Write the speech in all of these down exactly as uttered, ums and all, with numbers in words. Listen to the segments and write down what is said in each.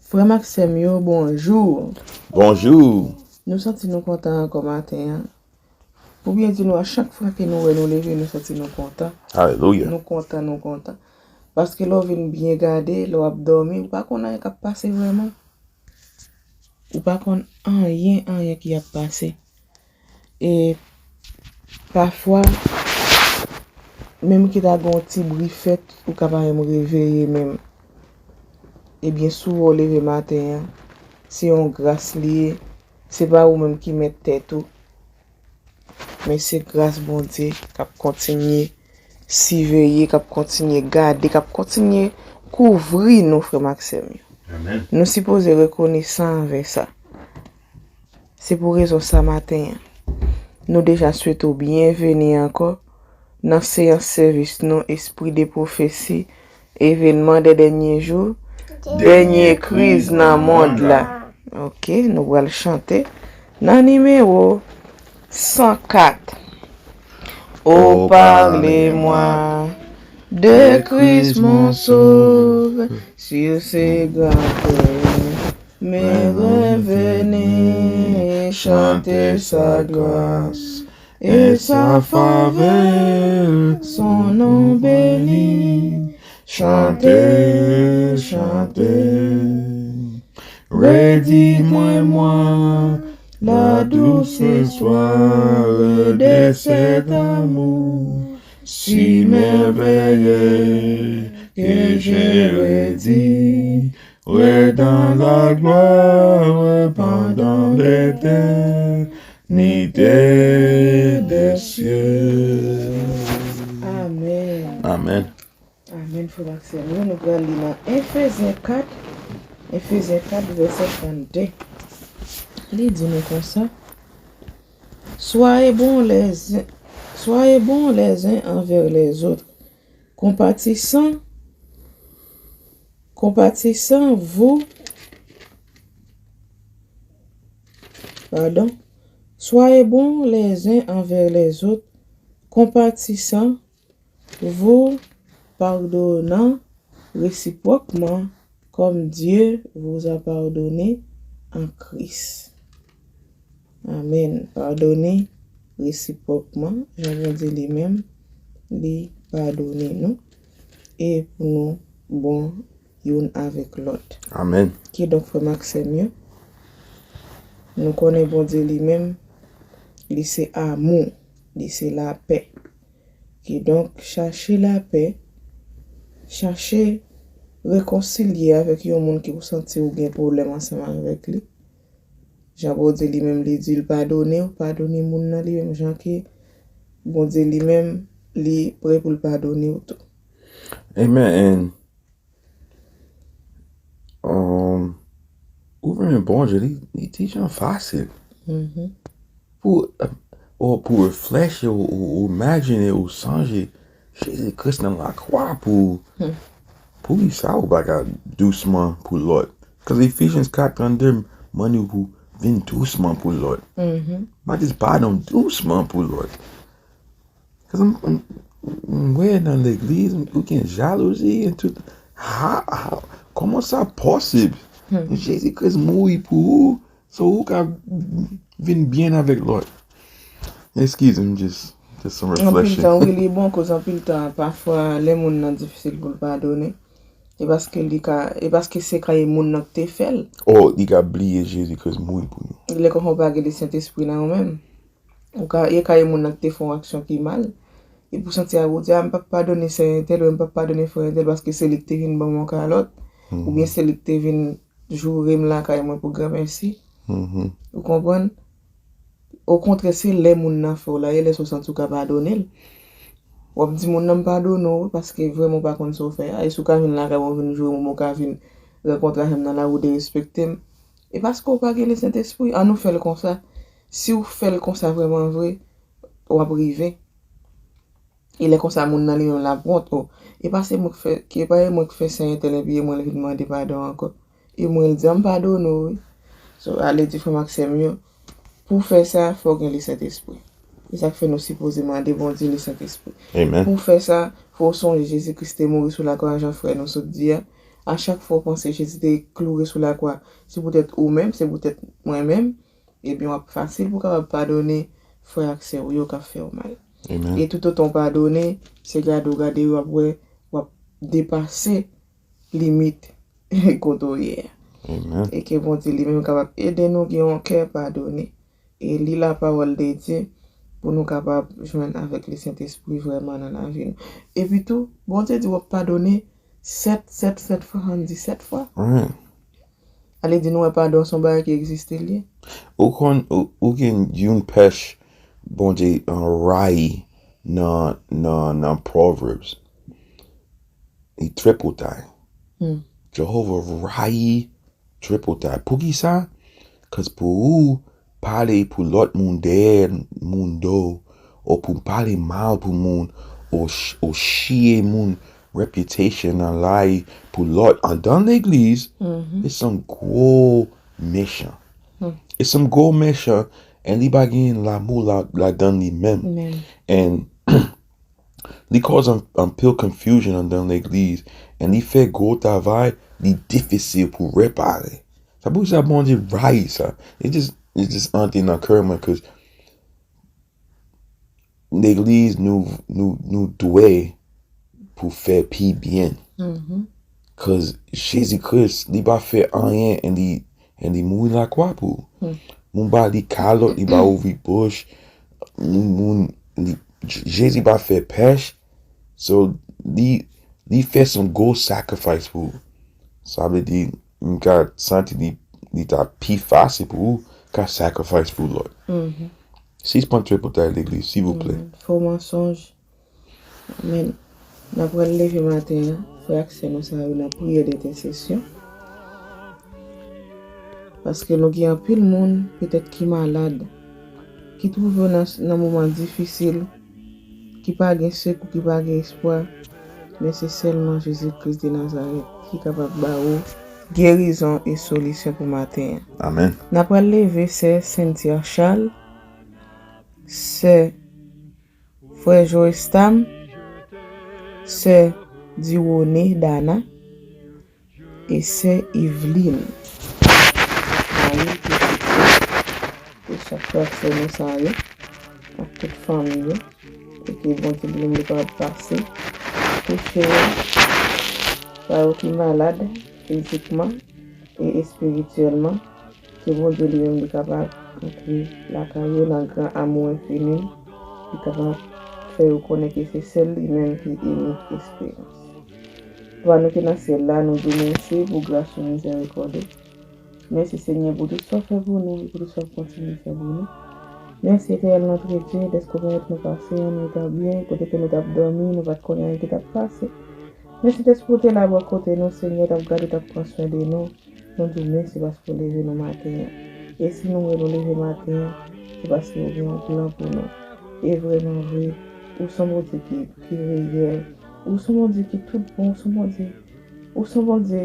Frè m ak sè m yo, bonjou. Bonjou. Nou santi nou kontan ankò maten an. Pou byen di nou, a chak fwa ke nou wè nou leve, nou santi nou kontan. Alelouya. Nou kontan, nou kontan. Paske lè w vin byen gade, lè w ap dòmi, ou pa konn anyen k ap pase vrèman. Ou pa konn anyen, anyen ki ap pase. E pafwa, menm ki ta gen yon ti bri fèt, ou ka pa menm reveye menm. Ebyen, si w wè w leve maten an, se yon gras li ye. Se pa ou menm ki mèt tèt ou, men se gras Bondye k ap kontinye siveye, k ap kontinye gade, k ap kontinye kouvri nou, frè m ak sè m yo. Amen. Nou sipoze rekonesan anvè sa. Se pou rezon sa maten an, nou deja swete w byenveni ankò nan seyans sèvis nou Espri de Pwofesi, Evenman dè Dènye Jou, Dènye Kriz nan Mond la. Ok, nou pral chante nan nimewo san kat. Oh, parlez-moi de Christ mon sauveur, sur ses grands terres, mais revenez chanter sa grâce et sa faveur, son nom béni. Chantez, chantez. Redis-moi, moi, la douce histoire de cet amour si merveilleux que je redirai dans la gloire pendant l'éternité des cieux. Amen. Amen. Amen, frè m ak sè m yo. Nou pral li nan Efezyen kat, Efezyen kat, vèsè trannde. Li di nou konsa, Soyez bons les uns, soyez bons les uns envers les autres, compatissant, compatissant vous, pardon, soyez bons les uns envers les autres, compatissant, vous pardonnant réciproquement, comme Dieu vous a pardonné en Christ. Amen. Padone resipwòkman, jan Bondye li menm, li padone nou, e pou nou bon youn avèk lòt. Amen. Kidonk, frè m ak sè m yo, nou konnen Bondye li menm, li se amou, li se lapè. Kidonk, chache lapè, chache rekonsilye avèk yon moun ke ou santi ou gen pwoblèm ansanm avèk li. Jan Bondye li menm li di l padone w, padone moun nan li menm jan ke Bondye li menm li prè pou l padone w tou. Amen. And, um, ou renmen Bondye, li, li ti jan fasil. Pou, ou pou reflechi, ou, ou, ou imajine, ou sonje Jezi Kris nan lakwa pou, pou li sa ou pa ka dousman pou lòt. Cause Ephesians kat trannde mande w pou vin dousman pou lòt. Mande padon dousman pou lòt. Cause m, m, m wè nan legliz, ou gen jalouzi and tout. How, how, kòman sa posib? Jezi Kris mouri pou ou, so ou ka vin byen avèk lòt. Excuse me, just, just some Anpil reflection. Tan, wi, li bon, koz anpil tan, pafwa, lè moun nan difisil pou l padone, e paske li ka, e paske se kay moun nan ki te fè l. Oh, li ka bliye Jezi Kris mouri pou nou. Lè konsa ou pa gen Lesentespri nan ou menm. Ou ka, e kay moun nan ki te fè yon aksyon ki mal. E pou santi a ou di, a, m p ap padone sè entèl, ou m p ap padone frè entèl, paske se li ki te vin ban m yon kalòt, oubyen se li ki te vin joure m lakay mwen pou granmèsi. Ou konprann? Okontrè, se lè moun nan fè w la, e lè sa w santi w ka padone l. W ap di moun nan m padone w, paske vrèman w pa konn sa w fè a. E si w ka vin lakay mwen, w vin joure m, ou ka vin rankontre avè m nan lari, ou derespekte m. E paske w pa gen Lesentespri, ann nou fè l konsa. Si w fè l konsa vrèman vre, w ap rive. E lè konsa, moun nan li menm l ap wont, o, e pa se mwen k fè, e pa e mwen k fè sè entèl, epi e mwen l vin mande padon ankò. E mwen l di, a m padone w, wi. So, ale di frè m ak sè m yo, pou w fè sa, fò w gen Lesentespri. E sa k fè nou sipoze mande Bondye Lesentespri. Amen. Pou w fè sa, fò w sonje Jezi Kris te mouri sou lakwa, jan frè nou sot di a. a chak fwa w panse Jezi te kloure sou lakwa, se poutèt ou menm, se poutèt mwen menm, ebyen w ap fasil pou w kapab padone frè ak sè w yo k ap fè w mal. Amen. E toutotan w padone, se gade w gade yo w ap wè, w ap depase limit kote w ye a. Amen. E ke Bondye li menm kapab ede nou gen yon kè padone. E li lapawòl de Dye pou nou kapab jwenn avèk li Sentespri vrèman nan lavi nou. Epi tou, Bondye di w ap padone sèt, sèt, sèt fwa, sèt fwa. Right. Ale di nou wè padon se yon bagay ki egziste li ye. Ou konn, ou, ou gen yon pèch Bondye, uh, rayi nan, nan, nan Proverbs. Li tripotay. Hmm. Jewova rayi tripotay. Poukisa? Cause pou ou pale pou lòt moun dèyè moun do, ou pou pale mal pou moun, ou ch-, ou chiye moun reputation nan lari pou lòt andan legliz, mhm, e se yon gwo mechan. Hmm. E se yon gwo mechan, and li pa gen lanmou la, ladan li menm. Amen. And li koz an, anpil confusion andan legliz, and li fè gwo travay, li difisil pou repare. Sa pou sa Bondye rayi sa. It just, it just antre nan kè mwen, cause legliz nou, nou, nou dwe pou fè pi byen. Mhm. Cause Jezi Kris, li pa fè anyen, and li, and li mouri lakwa pou ou. Hmm. Moun ba li kalòt, li pa ouvri bouch. Moun, moun, li, J-, Jezi pa fè pèch. So, li, li fè yon gwo sacrifice pou ou. Sa vle di, m ka santi li, li ta pi fasil pou ou ka sacrifice pou lòt. Mhm. Sispann tripotay legliz, silvouplè. Mhm. Fo mansonj. Amen. N ap pral leve maten an, frè ak sè nou sa yo nan priyè dentèsesyon. Paske nou gen anpil moun, petèt ki malad, ki twouve yo nan, nan moman difisil, ki pa gen sekou, ki pa gen espwa, men se sèlman Jezi Kris de Nazarèt ki kapab ba ou gerizon e solisyon pou maten an. Amen. N ap pral leve sè Cynthia Charles, sè frè Joestam, sè Diwone Dana, e sè Yveline. Mayi, Petito, e chak frè ak sè nou sa yo, ak tout fanmi yo, e ke Bondye li menm li kapab pase, touche yo, sa yo ki malad fizikman e espirityèlman, ke Bondye li menm li kapab antre lakay yo nan gran amou enfini l, li kapab fè yo konnen ke se sèl li menm ki inik esperans. Papa nou ki nan syèl la, nou di w mèsi pou gras ou, mizèrikòd ou. Mèsi, Senyè, pou tout sa w fè pou nou e pou tout sa w ap kontinye fè pou nou. Mèsi, Etènèl, Nòtre Dye, dèske w pèmèt nou pase yon nwit an byen, kote ke nou t ap dòmi, nou pa t konnen anyen ki t ap pase. Mèsi dèske w te la bò kote nou, Senyè, t ap gade, t ap pran swen de nou. Nou di w mèsi paske w leve nou maten an. E si nou wè nou leve maten an, se paske w gen yon plan pou nou. E vrèman vre, ou se yon Bondye ki, ki reyèl. Ou se yon Bondye ki tout bon, ou se yon Bondye, ou se yon Bondye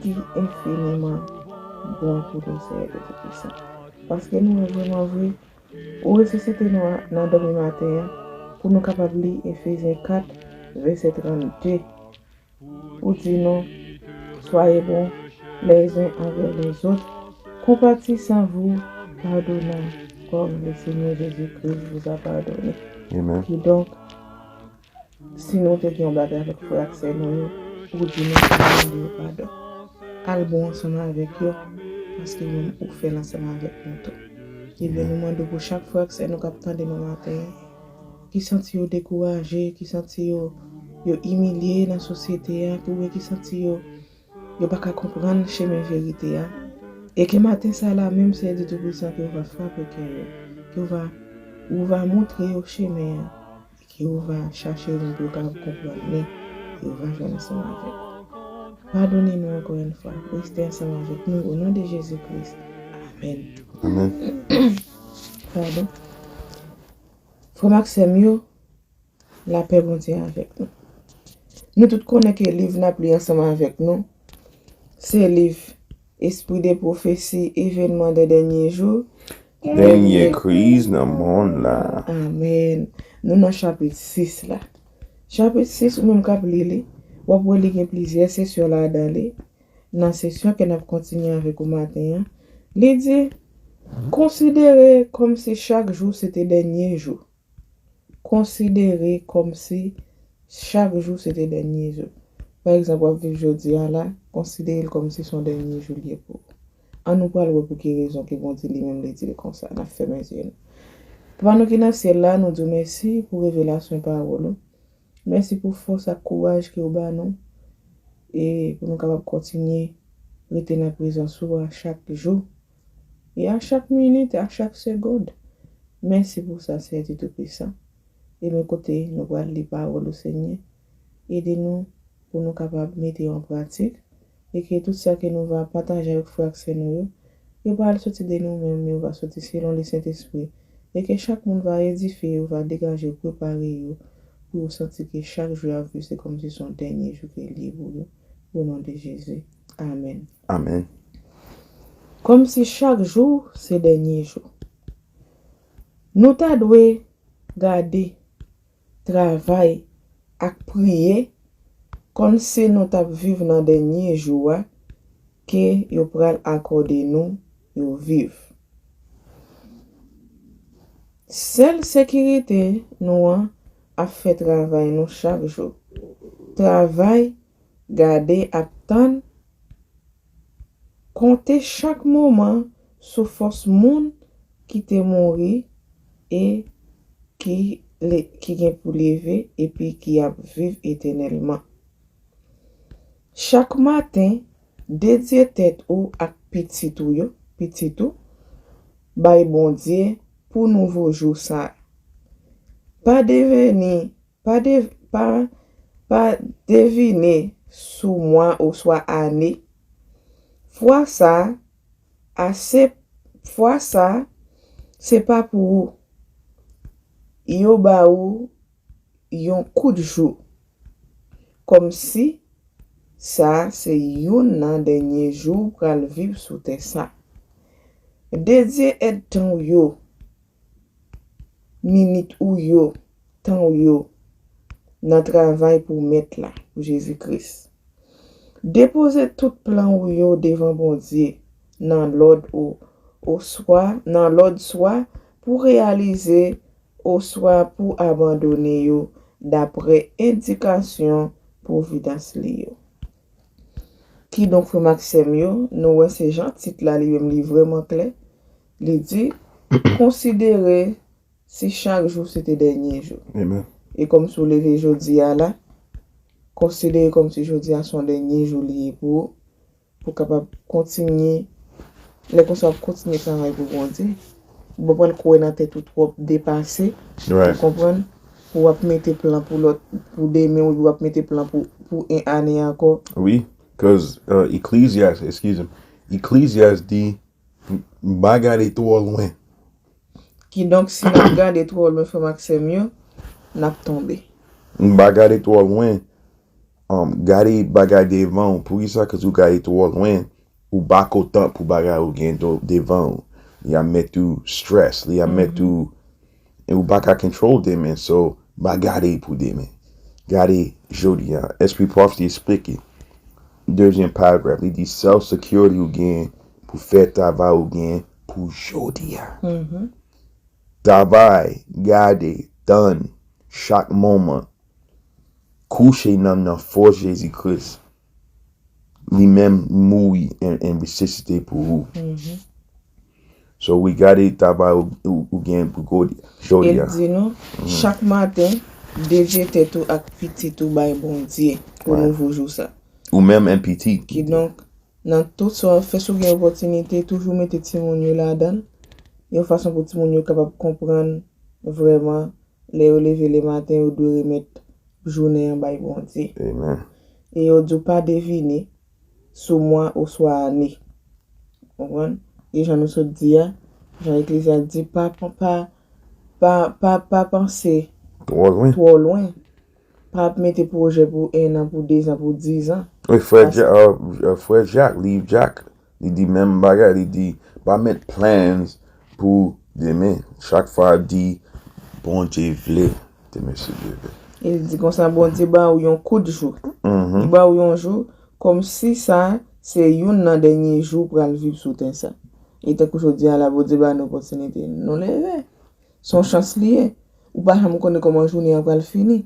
ki enfiniman bon pou nou, Senyè Dye Toupisan. Paske nou wè vrèman vre, ou resisite nou a, nan dòmi maten an, pou nou kapab li Efezyen kat, vèsè trannde. Ou di nou, soyez bons les uns envers les autres, compatissez-vous, pardonnant, comme le Seigneur Jésus-Christ vous a pardonné. Amen. Kidonk, si nou te gen yon bagay avèk frè ak sè nou yo, ou di nou pou nou mande yo padon. Al bon ansanm avèk yo, paske ou menm ou fè l ansanm avèk nou tou. Ebyen, nou mande w pou chak frè ak sè nou k ap tande nou maten an, ki santi yo dekouraje, ki santi yo, yo imilye nan sosyete a, oubyen ki santi yo, yo pa ka konprann chemen verite a. E ke maten sa la menm, Senyè Dye Toupisan, ke w va frape kè yo, ke w va, ou va montre yo chemen an, e ke w va chache moun pou yo kapab konprann li, e yo va jwenn ansanm avèk ou. Padone nou ankò yon fwa, rete ansanm avèk nou, o non de Jezi Kris. Amèn. Amèn. Padon. Frè m ak sè m yo, lapè Bondye avèk nou. Nou tout konnen ke liv n ap li ansanm avèk nou, se liv Esprit de prophétie, événements des derniers jours. Dènye kriz nan monn la. Amèn. Nou nan chapit sis la. Chapit sis, ou menm k ap li li, W ap wè li gen plizyè sesyon ladan li. Nan sesyon ke n ap kontinye avèk ou maten an, li di, konsidere kòmsi chak jou se te dènye jou. Konsidere kòmsi chak jou se te dènye jou. Pa egzanp, w ap viv jodi a la, konsidere l kòmsi se yon dènye jou li ye pou ou. An nou pral wè pou ki rezon ke Bondye li menm li di l konsa. N ap fèmen zye nou. Papa nou ki nan syèl la, nou di w mèsi pou revelasyon pawòl ou. Mèsi pou fòs ak kouraj ke w ba nou e pou nou kapab kontinye rete nan prezans ou a chak jou e a chak minit, a chak segond. Mèsi pou sa, Sèyè Dye Toupisan. E men kote nou pral li pawòl ou, Senyè. Ede nou pou nou kapab mete yo an pratik e ke tout sa ke nou va pataje avèk frè ak sè nou yo, yo pa al soti de nou menm, men yo va soti selon le Sentespri, e ke chak moun va edifye yo, va degaje yo, prepare yo, pou yo santi ke chak jou y ap viv se kòmsi se yon dènye jou ke li ye pou yo. O non de Jezi. Amèn. Amèn. Kòmsi chak jou se dènye jou. Nou ta dwe gade travay ak priye kòmsi nou t ap viv nan dènye jou a ke yo pral akòde nou yo viv. Sèl sekirite nou an ap fè travay nou chak jou. Travay, gade, ap tann, konte chak moman sou fòs moun ki te mouri e ki le- ki gen pou leve epi ki ap viv etènèlman. Chak maten, dedye tèt ou ak pitit ou yo, pitit ou, bay Bondye pou nouvo jou sa a. Pa deveni, pa de, pa, pa devine sou mwa oswa ane. Fwa sa a, se, fwa sa a, se pa pou ou. Yo ba ou yon kout jou. Kòmsi sa a se youn nan dènye jou ou pral viv sou tè sa. Dedye èdtan w yo, minit ou yo, tan w yo nan travay pou Mèt la, pou Jezi Kris. Depoze tout plan ou yo devan Bondye nan lòd ou, oswa nan lòd swa pou reyalize oswa pou abandone yo dapre endikasyon pwovidans li yo. Kidonk, frè m ak sè m yo, nou wè se jan tit la li menm li vrèman klè. Li di, konsidere si chak jou se te dènye jou. Amen. E kòmsi w leve jodi a la, konsidere kòmsi jodi a se yon dènye jou li ye pou ou, pou w kapab kontinye, lè konsa w ap kontinye travay pou Bondye. Ou pa pral kwè nan tèt ou twòp depase, right, ou konprann, pou w ap mete plan pou lòt, pou demen, ou w ap mete plan pou, pou en ane ankò. Wi, cause, uh, Ecclesiastes, excuse me, Ecclesiastes di, m pa gade twò lwen. Kidonk, si n ap gade twò lwen, frè m ak sè m yo, n ap tonbe. M pa gade twò lwen. Um, gade bagay devan w. Poukisa? Cause ou gade twò lwen, ou pa kontan pou bagay ou gen do- devan w. Li ap met ou stress, li ap met ou, e ou pa ka control demen. So, pa gade pou demen. Gade jodi a. Espri Pwofesi eksplike. Dezyèm paragraf, li di self security ou gen pou fè travay ou gen pou jodi a. Travay, gade, tann, chak moman. Kouche nanm nan fòs Jezi Kris. Li menm mouri and, and resisite pou ou. So, wi, gade travay ou, ou, ou gen pou godi, jodi a. El di nou, chak maten, dedye tèt ou ak pitit ou bay Bondye pou nouvo jou sa. Ou menm en pitit. Kidonk, nan tout sa w ap fè, si w gen opòtinite, toujou mete timoun yo ladan l, yon fason pou timoun yo kapab konprann vrèman lè yo leve lematen, yo dwe remèt jounen an bay Bondye. Amen. E yo di w pa devine sou mwa oswa ane. Konprann? E jan nou sot di a, jan Eklezya di, pa, pa, pa, pa, pa panse twò lwen. Twò lwen. Pa ap mete pwojè pou en an, pou dezan, pou dizan. Wi, frè Jack, uh, uh, frè Jack, li Jack, li di menm bagay, li di, pa met plans pou demen. Chak fwa di, Bondye vle, demen si Dye vle. E li di konsa, Bondye ba ou yon kout jou. Li ba ou yon jou, kòmsi sa se youn nan dènye jou ou pral viv sou tè sa. E tankou jodi a la, Bondye ba nou opòtinite. Nou leve. Se yon chans li ye. Ou pa janm konnen kòman jounen an pral fini.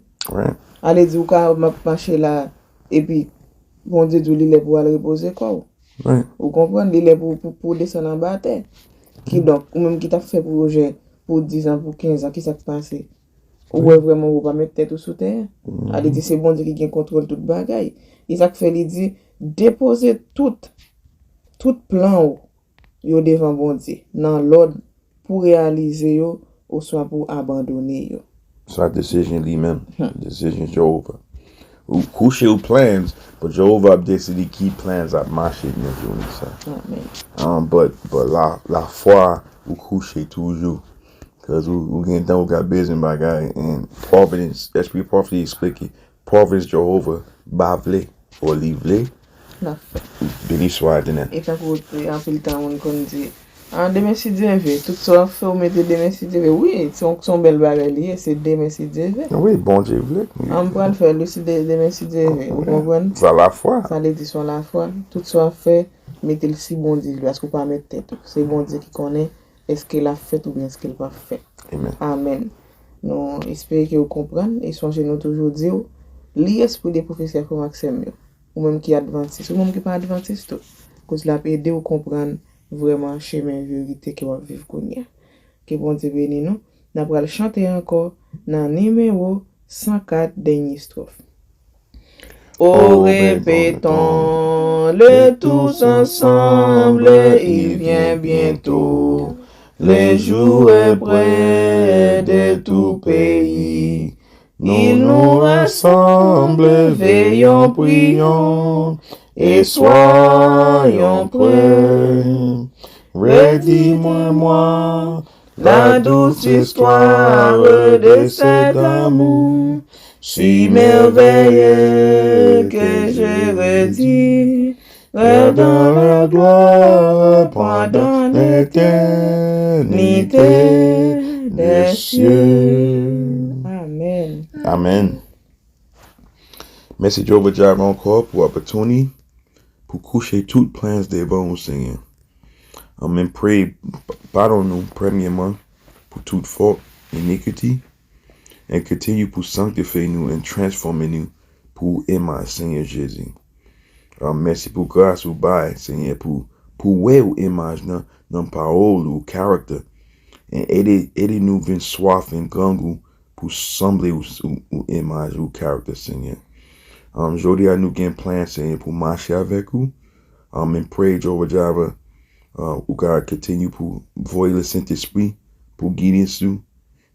Ale di ou ka m ap mache la, epi Bondye di w li lè pou w al repoze kò w. Ou konprann? Li lè pou, pou, pou w desann anba tè. Kidonk, ou menm ki t ap fè pwojè pou diz an, pou kenz an, kisa k pase? Ou wè vrèman ou pa met tèt ou sou tè a. Ale di se Bondye ki gen kontwòl tout bagay. E sa k fè li di, depoze tout, tout plan ou yo devan Bondye, nan lòd pou reyalize yo oswa pou abandone yo. Sa decision li menm. Decision Jewova. Ou kouche ou plans, but Jewova ap deside ki plans ap mache nan jounen sa. Amen. Um, but, but la, lafwa, ou kouche toujou. Cause ou, ou gen tan ou ka bezwen bagay, and Providence, Espri Providence eksplike, Providence Jewova ba vle, o li vle, L ap fè. Beni swa Etènèl. E tankou, e, anpil tan moun konn di, ah, demen si Dye vle, tout sa w ap fè, ou mete demen si Dye vle. Wi, se yon, se yon bèl bagay li ye, se demen si Dye vle. Wi, Bondye vle. An m pral fè l wi, si de, demen si Dye vle. Ou konprann? Sa lafwa. Sa vle di se yon lafwa. Tout sa w ap fè, mete l si Bondye vle, paske ou pa met tèt ou. Se Bondye ki konnen èske l ap fèt oubyen èske l p ap fèt. Amen. Amen. Nou espere ke ou konprann e sonje nou toujou di w, li espri de pwofesè frè m ak sè m yo. Ou menm ki advantis, ou menm ki pa advantis tou. Koz l ap ede w konprann vrèman chemen verite ke w ap viv kounye a. Ke Bondye beni nou. N ap pral chante ankò nan nimewo san kat, dènye estròf. Oh, répétons-le tous ensemble, il vient bientôt. Le jour est près de tout pays. Nous nous rassemblons, veillons, prions et soyons prêts. Redis-moi la douce histoire de cet amour si merveilleux que je redirai dans la gloire pendant l'éternité des cieux. Amen. Amen. Mèsi Jewova Jireh ankò pou opportunity pou kouche tout plans devan ou, Senyè. An men pre, padon nou, premyèman, pou tout fòt, iniquity, and continue pou sanctify nou and transform nou pou imaj Senyè Jezi. An mèsi pou gras ou bay, Senyè, pou, pou wè ou imaj nan, nan pawòl ou character. And ede, ede nou vin swaf and grangou pou sanble ou, ou, ou imaj ou character, Senyè. Um, jodi a nou gen plan, Senyè, pou mache avèk ou. Um, and pray, Jehovah Jireh, uh, ou ka continue pou voye le Sentespri pou gide nou,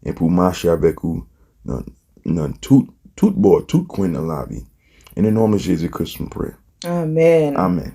e pou mache avèk ou nan, nan tout, tout bò, tout kwen nan lavi. In the name of Jesus Christ we pray. Amen. Amen.